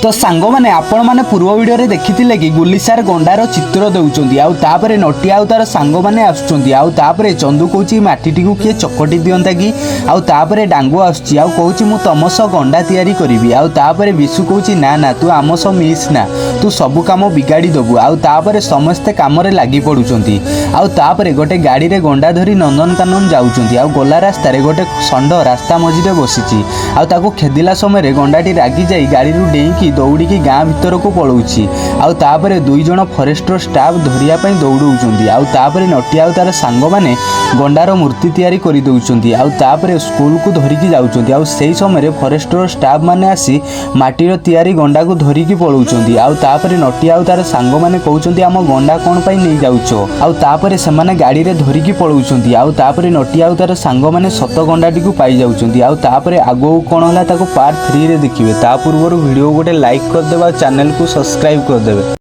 ତ ସାଙ୍ଗମାନେ, ଆପଣମାନେ ପୂର୍ବ ଭିଡ଼ିଓରେ ଦେଖିଥିଲେ କି ଗୁଲି ସାର୍ ଗଣ୍ଡାର ଚିତ୍ର ଦେଉଛନ୍ତି ଆଉ ତାପରେ ନଟିଆ ଆଉ ତାର ସାଙ୍ଗମାନେ ଆସୁଛନ୍ତି। ଆଉ ତାପରେ ଚନ୍ଦୁ କହୁଛି, ମାଟିଟିକୁ କିଏ ଚକଟି ଦିଅନ୍ତା କି? ଆଉ ତାପରେ ଡାଙ୍ଗୁ ଆସୁଛି ଆଉ କହୁଛି, ମୁଁ ତମ ସହ ଗଣ୍ଡା ତିଆରି କରିବି। ଆଉ ତାପରେ ବିଶୁ କହୁଛି, ନା ନା, ତୁ ଆମ ସହ ମିଶ ନା, ତୁ ସବୁ କାମ ବିଗାଡ଼ି ଦେବୁ। ଆଉ ତାପରେ ସମସ୍ତେ କାମରେ ଲାଗି ପଡ଼ୁଛନ୍ତି। ଆଉ ତାପରେ ଗୋଟେ ଗାଡ଼ିରେ ଗଣ୍ଡା ଧରି ନନ୍ଦନକାନନ ଯାଉଛନ୍ତି। ଆଉ ଗଲା ରାସ୍ତାରେ ଗୋଟେ ଷଣ୍ଢ ରାସ୍ତା ମଝିରେ ବସିଛି। ଆଉ ତାକୁ ଖେଦିଲା ସମୟରେ ଗଣ୍ଡାଟି ରାଗି ଯାଇ ଗାଡ଼ିରୁ ଡେଇଁକି ଦୌଡ଼ିକି ଗାଁ ଭିତରକୁ ପଳଉଛି। ଆଉ ତାପରେ ଦୁଇ ଜଣ ଫରେଷ୍ଟର ଷ୍ଟାଫ୍ ଧରିବା ପାଇଁ ଦୌଡ଼ଉଛନ୍ତି। ଆଉ ତାପରେ ନଟିଆ ଆଉ ତାର ସାଙ୍ଗମାନେ ଗଣ୍ଡାର ମୂର୍ତ୍ତି ତିଆରି କରିଦେଉଛନ୍ତି। ଆଉ ତାପରେ ସ୍କୁଲକୁ ଧରିକି ଯାଉଛନ୍ତି। ଆଉ ସେଇ ସମୟରେ ଫରେଷ୍ଟର ଷ୍ଟାଫ୍ ମାନେ ଆସି ମାଟିର ତିଆରି ଗଣ୍ଡାକୁ ଧରିକି ପଳଉଛନ୍ତି। ଆଉ ତାପରେ ନଟିଆ ଆଉ ତାର ସାଙ୍ଗମାନେ କହୁଛନ୍ତି, ଆମ ଗଣ୍ଡା କ'ଣ ପାଇଁ ନେଇଯାଉଛ? ଆଉ ତାପରେ ସେମାନେ ଗାଡ଼ିରେ ଧରିକି ପଳଉଛନ୍ତି। ଆଉ ତାପରେ ନଟିଆ ଆଉ ତାର ସାଙ୍ଗମାନେ ସତ ଗଣ୍ଡାଟିକୁ ପାଇଯାଉଛନ୍ତି। ଆଉ ତାପରେ ଆଗକୁ କ'ଣ ହେଲା, ତାକୁ ପାର୍ଟ 3ରେ ଦେଖିବେ। ତା ପୂର୍ବରୁ ଭିଡ଼ିଓ ଗୋଟେ ଲାଇକ୍ କରିଦେବେ ଆଉ ଚ୍ୟାନେଲକୁ ସବସ୍କ୍ରାଇବ୍ କରିଦେବେ।